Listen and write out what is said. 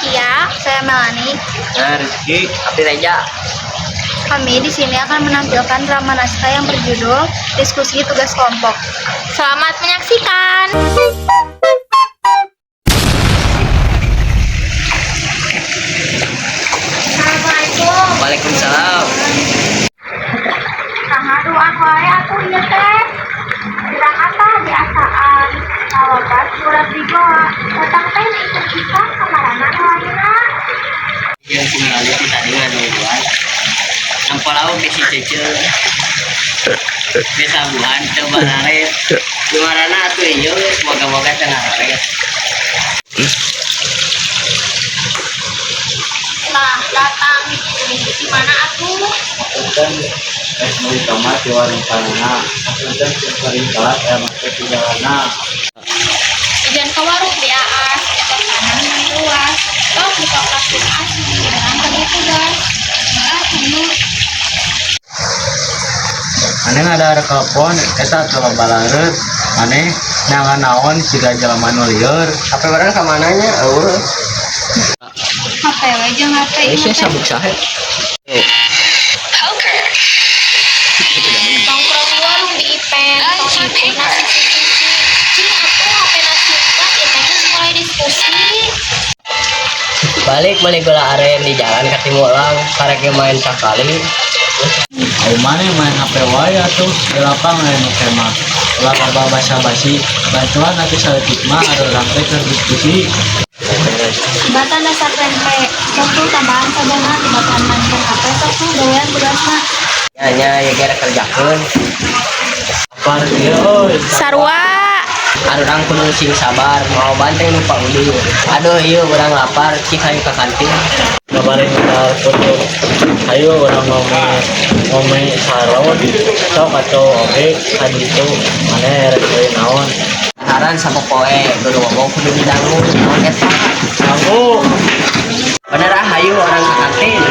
Kia, Saya Melani. Saya Rizky. Abdi Reja. Kami di sini akan menampilkan drama naskah yang berjudul Diskusi Tugas Kelompok. Selamat menyaksikan. Assalamualaikum. Waalaikumsalam. Nah, doa wae atuh ieu teh. Urang apa diasaan kawabat surat di goa. Datang teh ikut bisa kamarana nu ayeuna. Yang pengali ti tadi nganungguan. Nampa lauk di si Cece. Disabuhan teu bararet. Dimarana atuh ieu geus moga-moga teu ngararet. Nah, datang di mana atuh? Punten, es meuli tomat di warung panana. Punten sering telat aya make di jalana. Ijan ke warung di aas, eta tanah yang luas. Tong buka plastik asli dengan tadi tugas. Ah, tunggu. Maneh ngadahar telepon eta teu loba lareut. Maneh neangan naon siga jelema nu lieur. HP barang ka mana nya? Eueuh. HP we jeung HP Eh, ieu sia teh. sabuk sahe. Nongkrong di warung di Ipen, tong ibu nasi si Cici. Cing atuh HP na simpan, ieu teh geus mulai diskusi. Balik balik gula aren di jalan ka Timulang, karek ge main sakali. Ai maneh main HP wae atuh di lapang aya nu kemah. Ulah loba basa-basi, bantuan atuh saeutik mah arurang teh keur diskusi. Tibatan dasar tempe. Sok tuh tambahan sajana tibatan maenkeun HP sok tuh gawean tugasna. Nya nya ieu ge rek kerjakeun. Apar ieu euy. Sarua. Arurang kudu sing sabar, mau banteng nu paudi. Aduh ieu urang lapar, cik hayu ka kantin. Kabarin kita foto. Ayo urang ngome ngome salon sok atau oge ka ditu maneh rek meuli naon. Haran sapopoe, kudu ngomong kudu didangu, naon eta. Sangu. Bener ah hayu urang ka kantin.